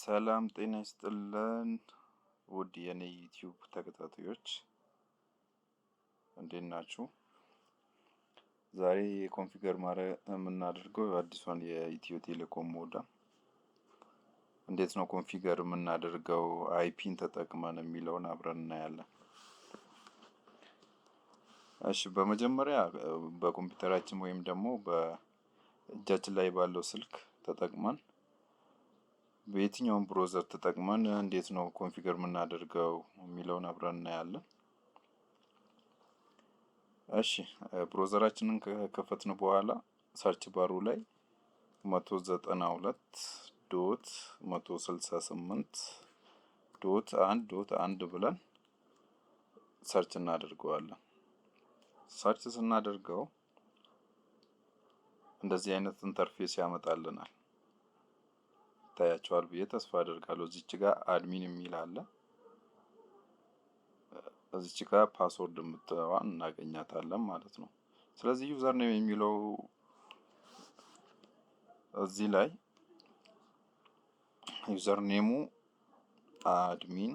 ሰላም ጤና ይስጥልን ውድ የኔ YouTube ተከታታዮች፣ እንዴት ናችሁ? ዛሬ configure ማድረግ የምናደርገው አዲሷን የኢትዮ ቴሌኮም ሞደም እንዴት ነው configure የምናደርገው IP ን ተጠቅመን የሚለውን አብረን እናያለን። እሺ፣ በመጀመሪያ በኮምፒውተራችን ወይም ደግሞ በእጃችን ላይ ባለው ስልክ ተጠቅመን፣ በየትኛውም browser ተጠቅመን እንዴት ነው configure የምናደርገው የሚለውን አብረን እናያለን። እሺ፣ browser ኣችንን ከከፈትን በኋላ search bar ኡ ላይ 192.168.1.1 ብለን search እናደርገዋለን። Search ስናደርገው እንደዚህ አይነት interface ያመጣልናል። ይታያችኋል ብዬ ተስፋ አደርጋለሁ። እዚች ጋር admin የሚል አለ። እዚች ጋር password የምትለዋን እናገኛታለን ማለት ነው። ስለዚህ username የሚለው እዚህ ላይ username ኡ admin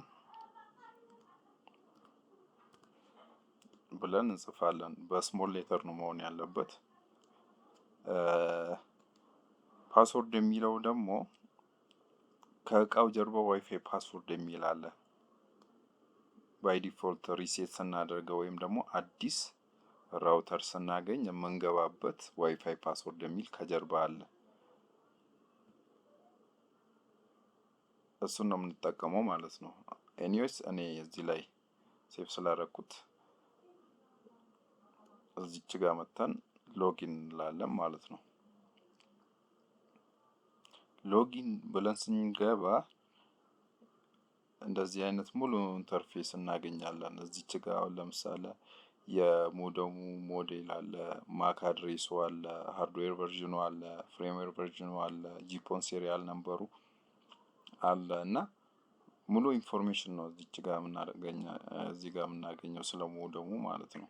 ብለን እንጽፋለን። በ small letter ነው መሆን ያለበት። Password የሚለው ደግሞ ከእቃው ጀርባ WiFi password የሚል አለ። By default reset ስናደርገው ወይም ደግሞ አዲስ router ስናገኝ የምንገባበት WiFi password የሚል ከጀርባ አለ። እሱን ነው የምንጠቀመው ማለት ነው። Anyways፣ እኔ እዚህ ላይ save ስላደረኩት እዚች ጋር መተን login እንላለን ማለት ነው። Login ብለን ስንገባ እንደዚህ አይነት ሙሉ interface እናገኛለን። እዚች ጋር አሁን ለምሳሌ የሞደሙ ሞዴል አለ፣ MAC address ኡ አለ፣ hardware version ኡ አለ፣ firmware version ኡ አለ፣ GPON serial number ኡ አለ እና ሙሉ information ነው እዚች ጋር እዚህ ጋር የምናገኘው ስለ ሞደሙ ማለት ነው።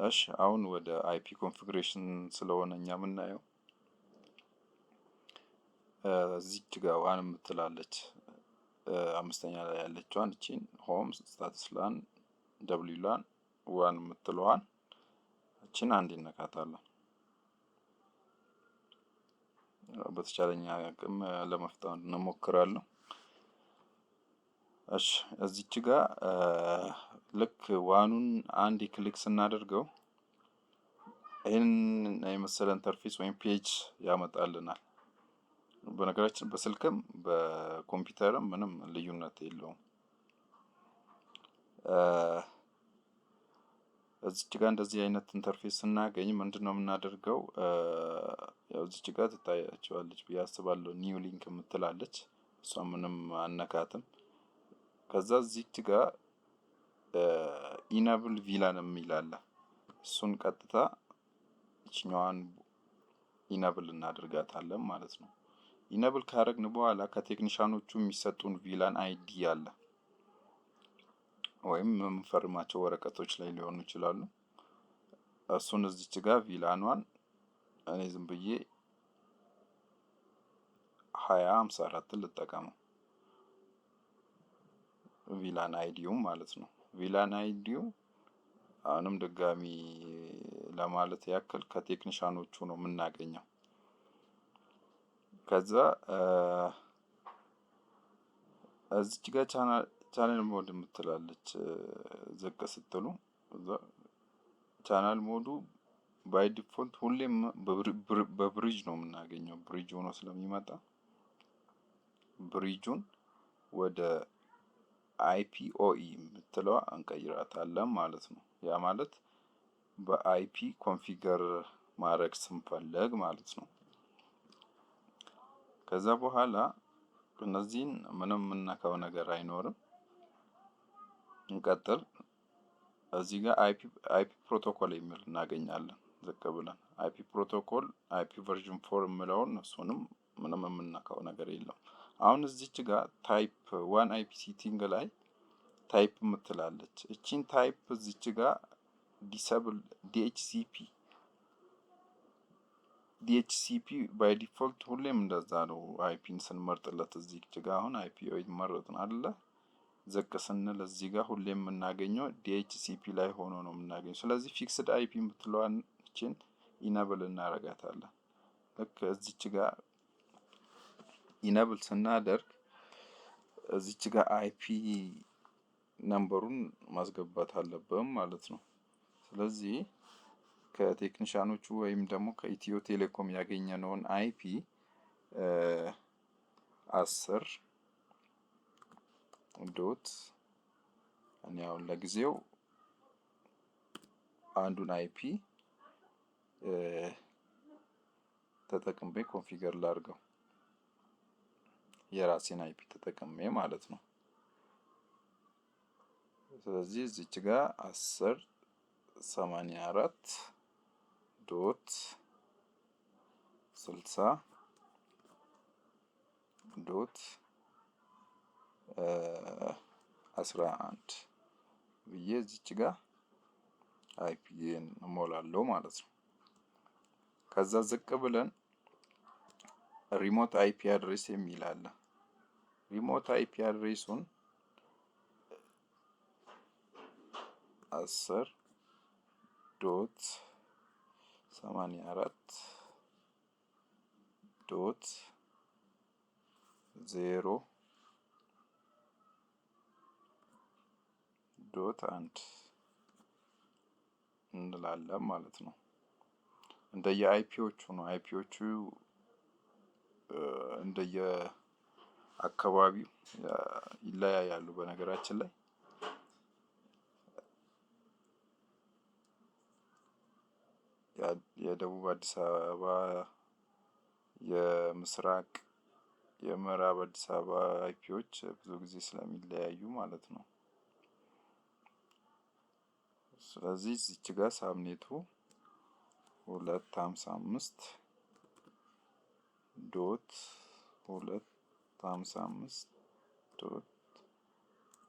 እሺ፣ አሁን ወደ IP configuration ስለሆነ እኛ የምናየው እዚች ጋር WAN የምትላለች፣ አምስተኛ ላይ ያለችዋን እቺን home status LAN WLAN WAN የምትለዋን እቺን አንድ ይነካታለን። በተቻለኝ አቅም ለመፍጠን እንሞክራለሁ። እሺ፣ እዚች ጋር ልክ WAN ኡን አንድ click ስናደርገው ይህን የመሰለ interface ወይም page ያመጣልናል። በነገራችን በስልክም በኮምፒውተርም ምንም ልዩነት የለውም። እዚች ጋር እንደዚህ አይነት interface ስናገኝ ምንድን ነው የምናደርገው? ያው እዚች ጋር ትታያቸዋለች ብዬ አስባለሁ። New link የምትላለች፣ እሷ ምንም አነካትም። ከዛ እዚች ጋር enable VLAN የሚል አለ። እሱን ቀጥታ ይችኛዋን enable እናደርጋታለን ማለት ነው። Enable ካደረግን በኋላ ከቴክኒሻኖቹ የሚሰጡን VLAN ID አለ ወይም የምንፈርማቸው ወረቀቶች ላይ ሊሆኑ ይችላሉ። እሱን እዚች ጋር VLAN ኗን እኔ ዝም ብዬ 2054ን ልጠቀመው፣ VLAN ID ው ማለት ነው። VLAN ID ው አሁንም ድጋሚ ለማለት ያክል ከቴክኒሻኖቹ ነው የምናገኘው። ከዛ እዚች ጋር channel mode የምትላለች፣ ዝቅ ስትሉ channel mode ኡ by default ሁሌም በ bridge ነው የምናገኘው። Bridge ሆኖ ስለሚመጣ bridge ኡን ወደ IPoE የምትለዋ እንቀይራታለን ማለት ነው። ያ ማለት በ IP configure ማድረግ ስንፈልግ ማለት ነው። ከዛ በኋላ እነዚህን ምንም የምነካው ነገር አይኖርም። እንቀጥል። እዚህ ጋር IP protocol የሚል እናገኛለን። ዝቅ ብለን IP protocol IP version 4 የምለውን እሱንም ምንም የምነካው ነገር የለም። አሁን እዚች ጋር type WAN IP setting ላይ type የምትላለች፣ እቺን type እዚች ጋር disable DHCP DHCP by default ሁሌም እንደዛ ነው። IP ን ስንመርጥለት እዚህ ጋ አሁን IP መረጥን አይደለ? ዝቅ ስንል እዚህ ጋር ሁሌም የምናገኘው DHCP ላይ ሆኖ ነው የምናገኘው። ስለዚህ fixed IP የምትለዋን እችን enable እናረጋታለን። ልክ እዚች ጋር enable ስናደርግ እዚች ጋር IP number ኡን ማስገባት አለብን ማለት ነው። ስለዚህ ከቴክኒሻኖቹ ወይም ደግሞ ከኢትዮ ቴሌኮም ያገኘነውን IP 10 dot፣ እኔ አሁን ለጊዜው አንዱን IP ተጠቅሜ configure ላድርገው፣ የራሴን IP ተጠቅሜ ማለት ነው። ስለዚህ እዚች ጋር 10 84 dot 60 dot 11 ብዬ እዚች ጋር IP ን እሞላለሁ ማለት ነው። ከዛ ዝቅ ብለን remote IP address የሚል አለ። Remote IP address ኡን 10 dot 84 dot 0 dot 1 እንላለን ማለት ነው። እንደየ IP ዎቹ ነው። IP ዎቹ እንደየ አካባቢው ይለያያሉ። በነገራችን ላይ የደቡብ አዲስ አበባ፣ የምስራቅ፣ የምዕራብ አዲስ አበባ IP ዎች ብዙ ጊዜ ስለሚለያዩ ማለት ነው። ስለዚህ እዚች ጋር subnet ኡ 255 dot 255 dot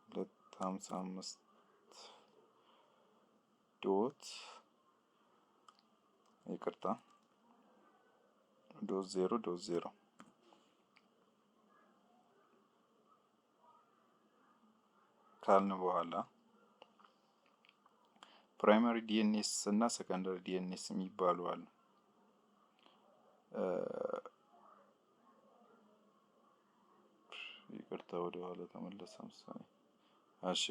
255 dot፣ ይቅርታ፣ dot 0 dot 0 ካልን በኋላ primary DNS እና secondary DNS የሚባሉ አሉ። ይቅርታ፣ ወደ ኋላ ተመለሰ መሰለኝ። እሺ፣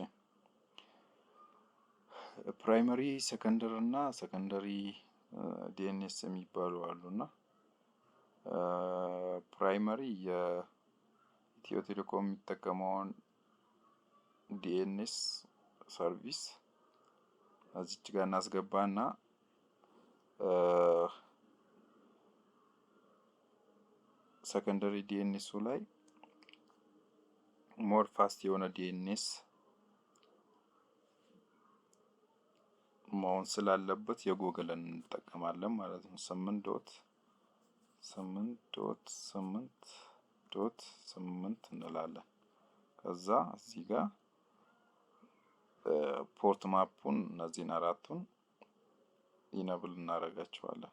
primary፣ secondary እና secondary DNS የሚባሉ አሉ። እና primary የኢትዮ ቴሌኮም የሚጠቀመውን DNS service እዚች ጋር እናስገባና secondary DNS ኡ ላይ more fast የሆነ DNS መሆን ስላለበት የጎግልን እንጠቀማለን ማለት ነው። 8 dot 8 dot 8 dot 8 እንላለን። ከዛ እዚህ ጋር port map ኡን እነዚህን አራቱን enable እናደርጋቸዋለን።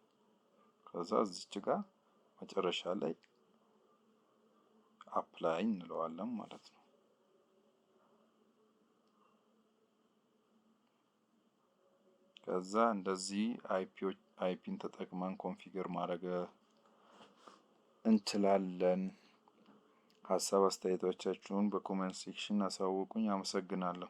ከዛ እዚች ጋር መጨረሻ ላይ apply እንለዋለን ማለት ነው። ከዛ እንደዚህ IP ን ተጠቅመን configure ማድረግ እንችላለን። ሀሳብ አስተያየቶቻችሁን በ comment section አሳውቁኝ። አመሰግናለሁ።